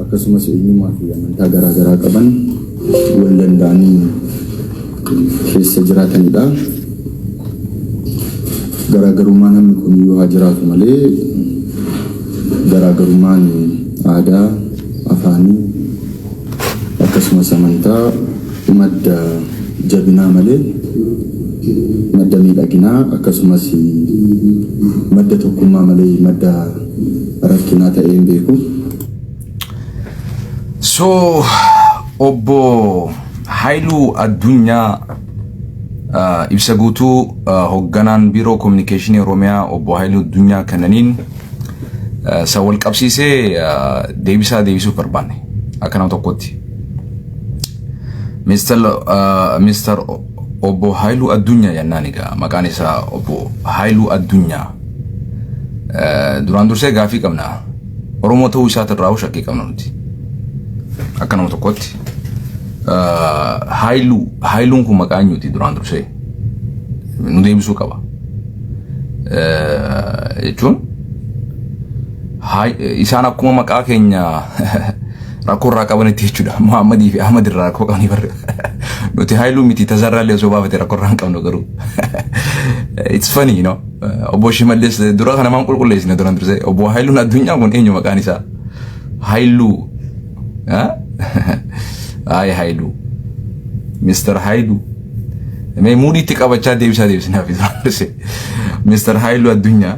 Akkasumas eenyummaa fi amantaa garaa garaa qaban wal danda'anii keessa jiraatanidha. Garaagarummaan hammi kun iyyuu haa jiraatu malee garaagarummaan aadaa, afaanii akkasumas amantaa madda jabinaa malee madda miidhaginaa akkasumas madda tokkummaa malee madda rakkinaa ta'ee hin beeku. So obbo Haayiluu Addunyaa, ibsa guutuu hoogganaan biiroo kominikeeshinii Oromiyaa obbo Haayiluu Addunyaa kennaniin isa wal qabsiisee deebisaa deebisuuf barbaanne akka nama tokkotti. Mr. Obbo Haayiluu Addunyaa jennaan, egaa maqaan isaa obbo Haayiluu Addunyaa, duraan dursee gaafii qabna. Oromoo ta'uu isaatirraa shakkii qabna nuti. Akka nama tokkotti. Haayiluu, Haayiluun kun maqaa eenyuti duraan dursee? Nu deebisuu qaba. Jechuun isaan akkuma maqaa keenya rakkoo irraa qabanitti jechuudha. Muhammadii fi Ahmad irraa rakkoo qabanii barre. Nuti Haayiluu miti, Tazarraallee osoo baafate rakkoo irraa hin qabnu garuu. It's funny. Obbo Shimallis dura kana maan qulqulleessine duraan dursee? Obbo Haayiluun Addunyaa kun eenyu maqaan isaa? Haayiluu. Ay, Haayiluu. Mr. Haayiluu. Mee muudiitti qabachaa deebisaa deebisinaaf duraan dursee. Mr. Haayiluu Addunyaa.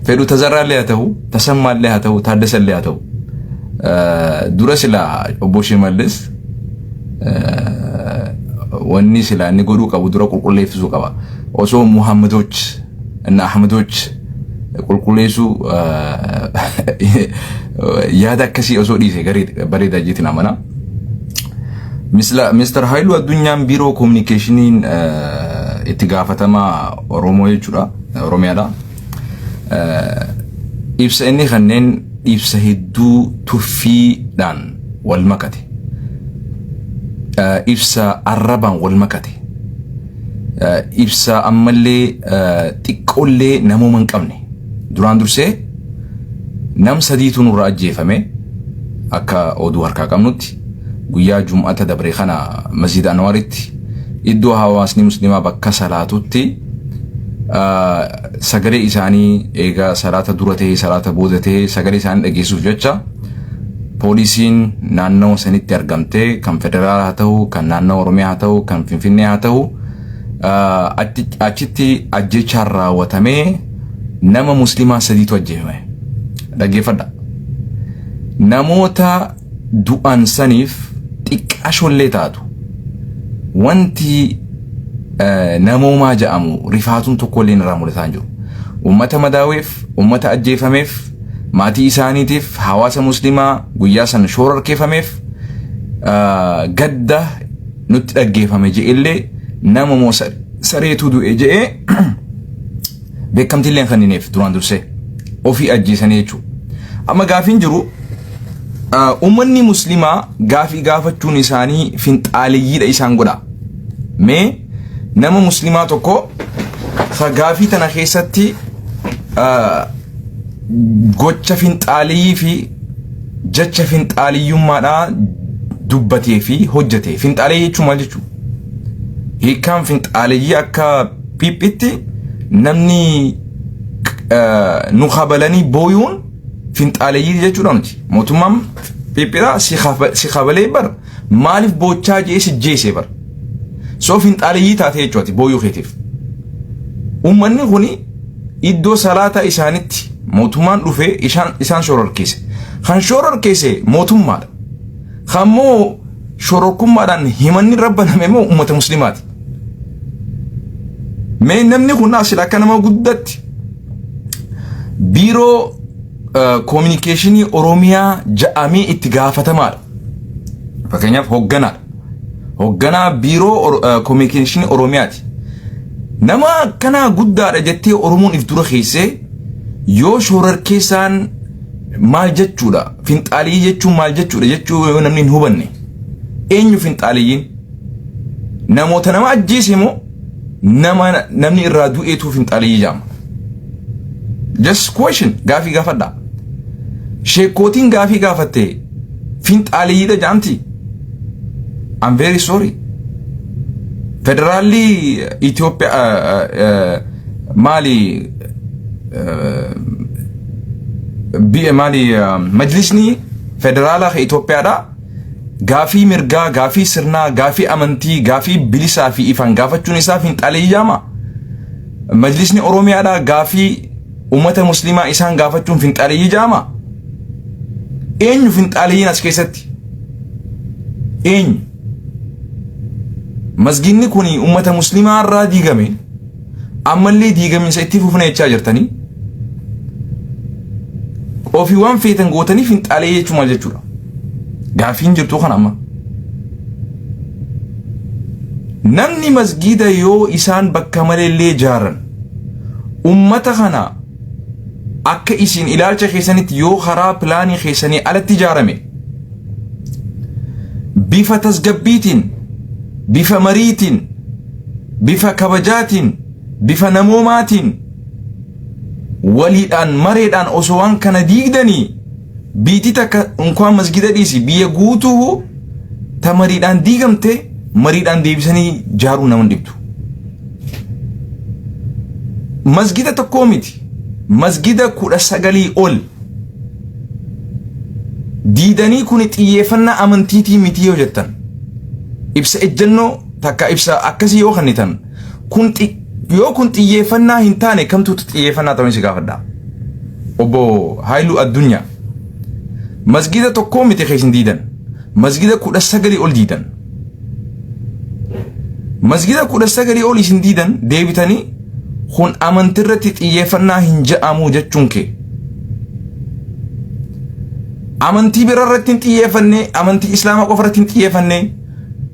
Fedhu Tazarraallee haa ta'u, Tasammaallee haa ta'u, Taaddasallee haa ta'u. Dura silaa obbo Shimallis wanni silaa inni godhuu qabu dura qulqulleessuu qaba. Osoo Muhammadoch እና Ahmadoch qulqulleessuu yaada akkasii osoo dhiise bareedaa jeetiin amana. Mr. Haayiluu Addunyaan biiroo kominikeeshiniin itti gaafatamaa Oromoo jechuudha. Oromiyaadha. Ibsa inni kanneen ibsa hedduu tuffiidhaan wal makate. Ibsa arrabaan wal makate. Ibsa ammallee xiqqoollee namooma hin qabne. Duraan dursee nam sadiitu nurra ajjeefame akka oduu harkaa qabnutti, guyyaa jum'ata dabre kana Masjida Anwaaritti, iddoo hawaasni musliimaa bakka salaatutti, sagalee isaanii eegaa salaata dura ta'ee salaata booda ta'ee sagalee isaanii dhageessuuf jecha poolisiin naannoo sanitti argamtee, kan federaalaa haa ta'u, kan naannoo Oromiyaa haa ta'u, kan Finfinnee haa ta'u, achitti ajjechaan raawwatamee nama musliimaa sadiitu ajjeefame. Dhaggeeffadha. Namoota du'an saniif xiqqaashollee taatu wanti namoomaa jedhamu rifaatuun tokkollee irraa mul'ataa hin jiru. Uummata madaaweef, uummata ajjeefameef, maatii isaaniitiif, hawaasa musliimaa guyyaa san shoorarkeeffameef gadda nutti dhaggeeffame je'ellee, nama moo sareetu du'e je'ee beekamtiillee hin kennineef duraan dursee ofii ajjeesanii jechuudha. Amma gaafiin jiru, uummanni musliimaa gaafii gaafachuun isaanii finxaaliyyiidha isaan godha. Mee nama musliimaa tokko ka gaafii tana keessatti gocha finxaaliyyii fi jecha finxaaliyyummaadhaa dubbatee fi hojjete. Finxaaliyyii jechuun maal jechuudha? Hiikkaan finxaaliyyii akka Piiphitti namni nu kabalanii booyuun finxaaleyyii jechuudha miti. Mootummaan Piiphiidhaa si kabalee bar maaliif boochaa jee si jeese bar. So finxaaleyyii taate jechuudha booyuu keetiif. Uummanni kuni iddoo salaata isaanitti mootummaan dhufee isaan shororkeesse. Kan shororkeesse mootummaadha. Kammoo shororkummaadhaan himanni rabbaname immoo uummata musliimaati. Mee namni kun asii akka nama guddatti biiroo koominikeeshinii Oromiyaa ja'amee itti gaafatamaadha. Fakkeenyaaf hoogganaadha. Hoogganaa biiroo koominikeeshinii Oromiyaati. Nama akkanaa guddaadha jettee Oromoon if dura keessee yoo shororkeessaan maal jechuudha? Finxaaliyyi jechuun maal jechuudha jechuu yoo namni hin hubanne, eenyu finxaaliyyiin? Namoota nama ajjeese moo nama namni irraa du'eetu finxaaliyyii jedhama? Just question, gaafii gaafadha. Sheekkootiin gaafii gaafatte finxaaliyyiidha jaamti. I'm very sorry. Federaalli Itoophiyaa maali, biyya maali, majlisni federaalaa Itoophiyaadha. Gaafii mirgaa, gaafii sirnaa, gaafii amantii, gaafii bilisaa fi ifaan gaafachuun isaa finxaaliyyi jaama. Majlisni Oromiyaadha gaafii uummata Muslimaa isaan gaafachuun finxaaliyyi jaama. Eenyu finxaaliyyiin as keessatti? Eenyu? Masginni kun uummata Muslimaa irraa diigame, ammallee diigamiinsa itti fufna jechaa jirtanii, ofii waan feetan gootanii finxaalee jechuun maal jechuudha? Gaafiin jirtu kan amma. Namni masgiida yoo isaan bakka maleellee ijaaran, ummata kana akka isin ilaalcha keessanitti yoo karaa pilaanii keessanii alatti ijaarame, bifa tasgabbiitiin, bifa mariitiin, bifa kabajaatiin, bifa namoomaatiin, waliidhaan mareedhaan osoo waan kana diigdanii, biitii takka unkaan masgida dhiisi, biyya guutuu ta mariidhaan diigamte mariidhaan deebisanii jaaruu nama dhibdu. Masgida tokkoo miti, masgida 19 ol diidanii, kun xiyyeeffannaa amantiitii miti yoo jettan, ibsa ejjennoo takka ibsa akkasii yoo kennitan, kun yoo kun xiyyeeffannaa hin taane, kamtuutu xiyyeeffannaa ta'uu si gaafadha. Obbo Haayiluu Addunyaa, masgida tokkoo miti keessin diidan, masgida 19 ol diidan. Masgida 19 ol isin diidan, deebitanii kun amantirratti xiyyeeffannaa hin je'amu jechuun kee. Amantii bira irratti hin xiyyeeffanne, amantii Islaamaa qofa irratti hin xiyyeeffanne,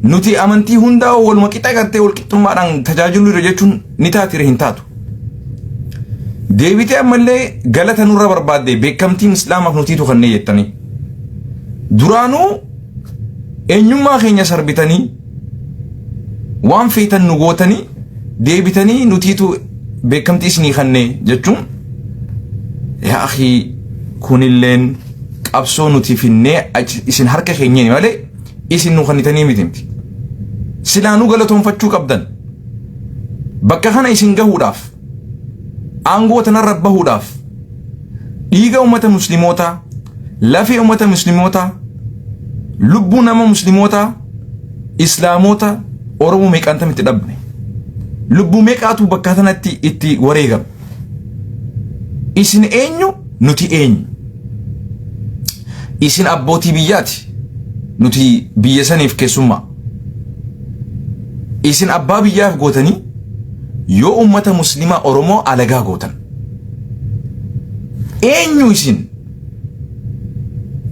nuti amantii hundaa waluma qixa gartee wal qixxummaadhaan tajaajiluu irra jechuun ni taatire hin taatu. Deebitee ammallee galata nurra barbaadde, beekamtiin Islaamaaf nutiitu kannee jettanii. Duraanuu eenyummaa keenya sarbitanii, waan feetan nu gootanii, deebitanii nutiitu beekamtii isinii kannee jechuun, yaa akhii, kunilleen qabsoo nuti finnee isin harka keenyeen malee isin nu kannitanii miti miti. Silaa nu galatoonfachuu qabdan. Bakka kana isin gahuudhaaf, aangoo tanarra bahuudhaaf, dhiiga ummata Muslimootaa, lafee ummata Muslimootaa, lubbuu nama Muslimootaa, Islaamoota Oromoo meeqaan itti dhabne. Lubbuu meeqaatu bakka kanatti itti wareegame? Isin eenyu? Nuti eenyu? Isin abbootii biyyaati. Nuti biyya saniif keessummaa. Isin abbaa biyyaaf gootanii yoo ummata Muslimaa Oromoo alagaa gootan. Eenyu isin?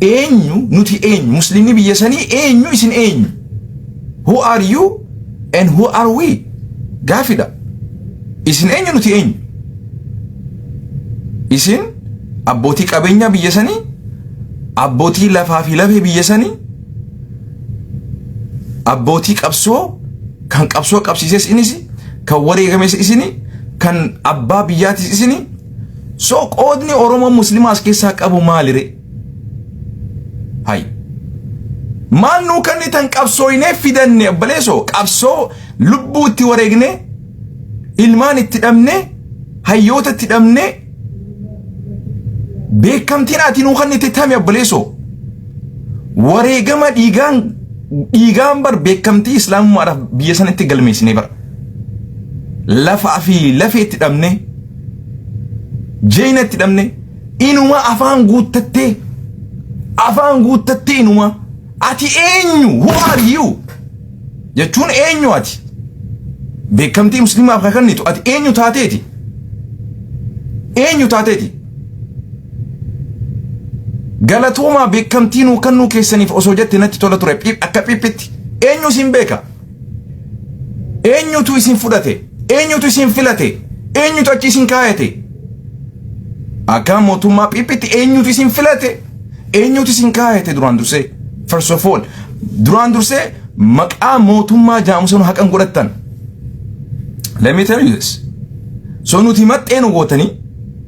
Eenyu nuti eenyu? Muslimni biyya sanii eenyu? Isin eenyu? Who are you and who are we? Gaafidha. Isin eenyu? Nuti eenyu? Isin abbootii qabeenyaa biyya sanii, abbootii lafaa fi lafee biyya sanii, abbootii qabsoo, kan qabsoo qabsiises inis, kan wareegames isini, kan abbaa biyyaatis isini. So qoodni Oromoo Muslimaa as keessaa qabu maalire? Hay. Maal nuu kennitan? Qabsooynee fidanne, obboleessoo, qabsoo lubbuu itti wareegne, ilmaan itti dhabne, hayyoota itti dhabne, beekamtiin ati nuu kennite tami, obboleessoo? Wareegama dhiigaan dhiigaan bar beekamtii Islaamummaadhaaf biyya sanatti galmeessine bar. Lafaa fi lafee itti dhabne, jeena itti dhabne, inuma afaan guuttattee, afaan guuttattee inuma ati eenyu? Who are you jechuun eenyu ati? Beekamtii Muslimaaf kan kennitu ati eenyu taateeti? Eenyu taateeti? Galatoomaa, beekamtii nuu kennuu keessaniif osoo jette natti tola ture akka phiphitti. Eenyu isin beeka? Eenyutu isin fudhate? Eenyutu isin filate? Eenyutu achi isin kaayate? Akka mootummaa phiphitti eenyutu isin filate? Eenyutu isin kaayate duraan dursee? First of all, duraan dursee maqaa mootummaa jaamusan haqan godhattan. Let me tell you this. So nuti maxxee nu gootanii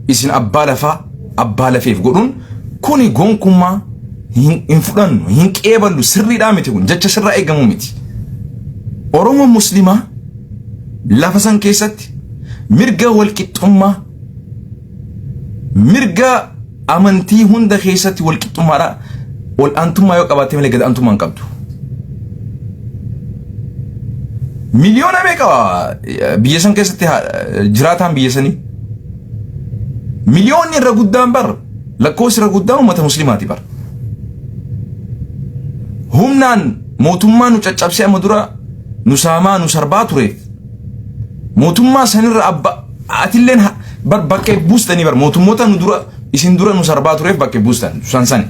isin abbaa lafaa, abbaa lafeef godhuun Kuni gonkummaa hin fudhannu, hin qeeballu, sirriidhaa miti kun jecha sirraa eegamuu miti. Oromoon Muslimaa lafa san keessatti mirga walqixxummaa, mirga amantii hunda keessatti walqixxummaadha ol aantummaa yoo qabaatte malee gad aantummaa hin qabdu. Miliyoona meeqa biyya san keessatti jiraataan biyya sanii? Miliyoonni irra guddaan bar lakkoofsi irra guddaan uummata musliimaati bar. Humnaan mootummaa nu caccabsee amma dura nu saamaa nu sarbaa tureef mootummaa sanirra abba atilleen bar bakka buustanii bar mootummoota nu dura isin dura nu sarbaa tureef bakka buustan san sani.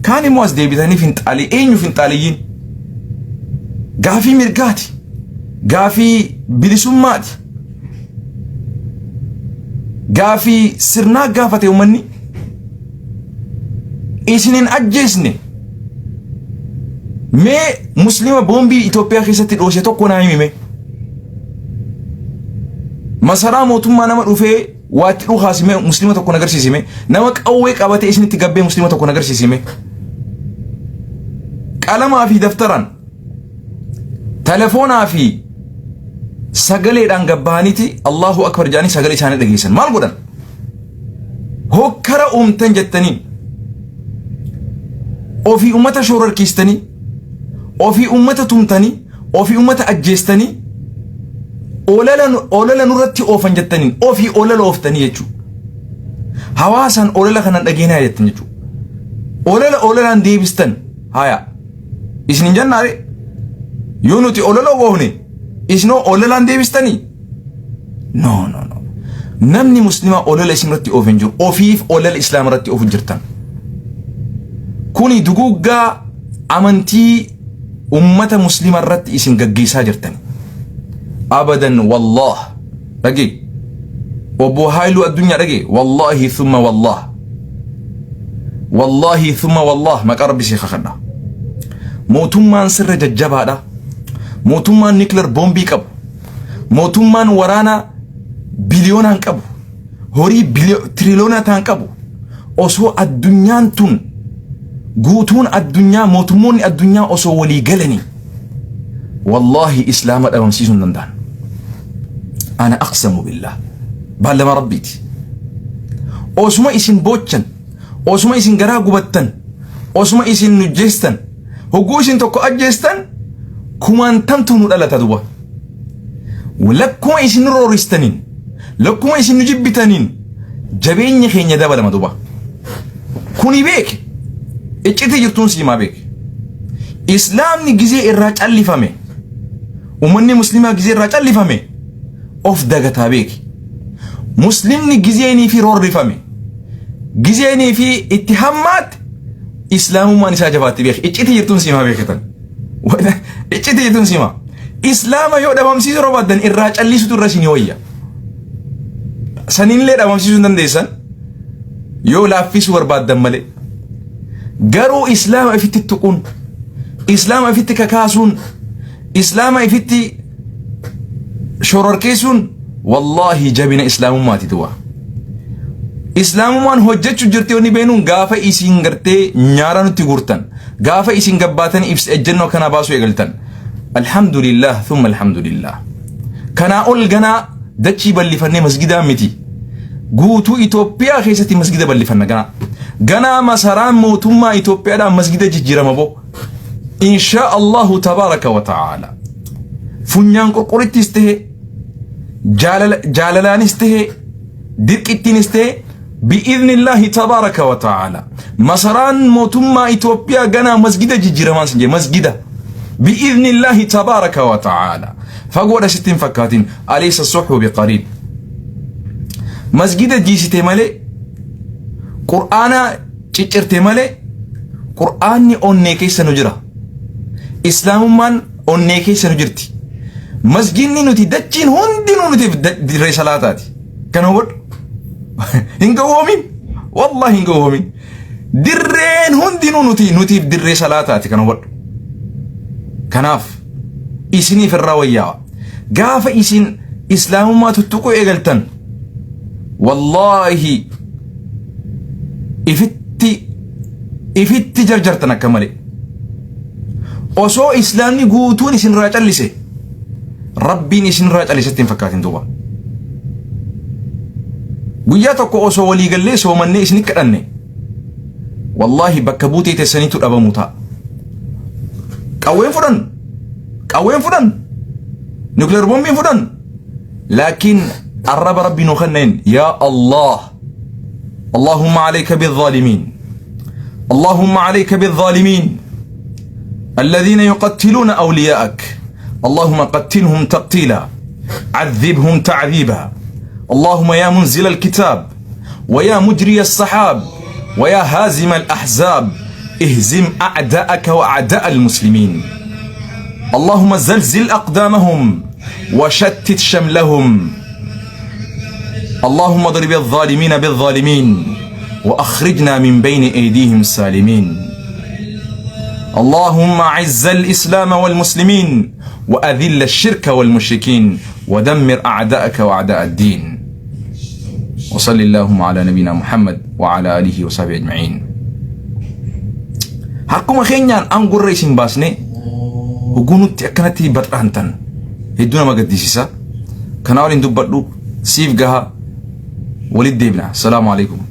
Kaan immoo as deebitanii finxaalii eenyu finxaaliyyiin? Gaafii mirgaati. Gaafii bilisummaati. Gaafii sirnaa gaafate uummanni. Isin hin ajjeesne. Mee muslima boombii Itoophiyaa keessatti dhoose tokko naa himi mee. Masaraa mootummaa nama dhufee waa itti dhukaasime muslima tokko na agarsiisime. Nama qawwee qabatee isinitti gabbee muslima tokko na agarsiisime. Qalamaa fi daftaraan telefoonaa fi sagaleedhaan gabbahaniiti Allahu Akbar jedhanii sagalee isaanii dhageessan. Maal godhan? Hokkara uumtan jettanii ofii ummata shoorarkiistanii ofii ummata tumtanii ofii ummata ajjeestanii olala nurratti oofan jettaniin ofii olala ooftanii jechuudha. Hawaasaan olala kanan dhageenyaa jettan jechuudha. Olala olalaan deebistan haya isin hin jennaare yoo nuti olala oofne isinoo olalaan deebistanii no no no namni muslimaa olola isin irratti oofe hin jiru ofiif olola islaama irratti oofu jirtan kuni duguuggaa amantii ummata muslima irratti isin gaggeessaa jirtan abadan wallah dhagee obbo Haayiluu Addunyaa dhagee wallahi thumma wallah wallahi thumma wallah maqaa rabbi si kakadha mootummaan sirra jajjabaadha mootummaan nikilar boombii qabu mootummaan waraana biliyoonaan qabu horii tiriiliyoonaa ta'an qabu osoo addunyaan tun guutuun addunyaa mootummoonni addunyaa osoo walii galanii wallaahi islaama dhabamsiisuu hin danda'an. Ana aqsamu billah baallama rabbiiti. Osuma isin boochan, osuma isin garaa gubattan, osuma isin nujjeestan, hogguu isin tokko ajjeestan kumaantamtu nu dhalata duba. Lakkuma isin nu roorristaniin, lakkuma isin nu jibbitaniin jabeenya keenya dabalama duba. Kuni beeki. Iccitii jirtuun siimaa beeki. Islaamni gizee irraa callifame, ummanni muslimaa gizee irraa callifame of dagataa beeki. Muslimni gizeenii fi roorrifame, gizeenii fi itti hammaatte islaamummaan isaa jabaatti beeki. Iccitii jirtuun siimaa beekitan. Iccitii jirtuun siimaa. Islaama yoo dhabamsiisuu barbaaddan irraa callisuutu irra isinii wayya. Saniinillee dhabamsiisuu hin dandeessan yoo laaffisuu barbaaddan malee. Garuu islaama ifitti tuquun, islaama ifitti kakaasuun, islaama ifitti shororkeessuun wallaahi jabina islaamummaati du'a. Islaamummaan hojjechuu jirti wanni beenuun gaafa isin gartee nyaara nutti guurtan, gaafa isin gabbaatanii ibsa ejjennoo akkanaa baasuu eegaltan. Alhamdulillah thumma alhamdulillah. Kanaa ol ganaa dachii bal'ifannee masgidaa miti. Guutuu Itoophiyaa keessatti masgida bal'ifanna ganaa. Ganaa masaraan mootummaa Itoophiyaadhaan masgida jijjiirama boo. Inshaa Allahu tabaaraka wa ta'aala. Funyaan qurqurittis ta'e jaalalaanis ta'e dirqittiinis ta'e bi'iznillaahi tabaaraka wa ta'aala. Masaraan mootummaa Itoophiyaa ganaa masgida jijjiiramaan sin jedhe masgida. Bi'iznillaahi tabaaraka wa ta'aala. Fagoodha sitti hin fakkaatin alaysa suxu biqariib. Masgida jiisite malee qur'aana ciccirte malee qur'aanni onnee keessa nu jira. Islaamummaan onnee keessa nu jirti. Masjidni nuti dachiin hundinuu nuti dirree salaataati. Kana hubadhu. Hin gowwoomin. Wallahi hin gowwoomin. Dirreen hundinuu nuti nutiif dirree salaataati kana hubadhu. Kanaaf isiniif irraa wayyaawa. Gaafa isin islaamummaa tuttuquu eegaltan wallaahi ifitti Ifitti jarjartan akka malee. Osoo islaamni guutuun isinirraa callise Rabbiin isinirraa callisetti hin fakkaatin duuba. Guyyaa tokko osoo walii gallee soomannee isin kadhanne wallaahi bakka buutee teessaniitu dhabamu ta'a. Qawween fudhan, qawween fudhan, nuclear bombiin fudhan. Laakiin arraba Rabbi nu kenneen yaa Allah. Allahumma alayka bizzaalimiin. Allahumma alayka bizzaalimiin. الذين يقتلون أولياءك اللهم قتلهم تقتيلا عذبهم تعذيبا اللهم يا منزل الكتاب ويا مجري السحاب ويا هازم الأحزاب اهزم أعداءك وأعداء المسلمين اللهم زلزل أقدامهم وشتت شملهم اللهم اضرب الظالمين بالظالمين وأخرجنا من بين أيديهم سالمين اللهم أعز الإسلام والمسلمين وأذل الشرك والمشركين ودمر أعداءك وأعداء الدين وصل اللهم على نبينا محمد وعلى آله وصحبه أجمعين. Harkuma keenyaan aangorra isin baasne hogguu akkanatti baxaantan hedduu nama gaddisiisa. Kanaa waliin dubbadhu siif gaha walitti deebina. Salaamu alaikum.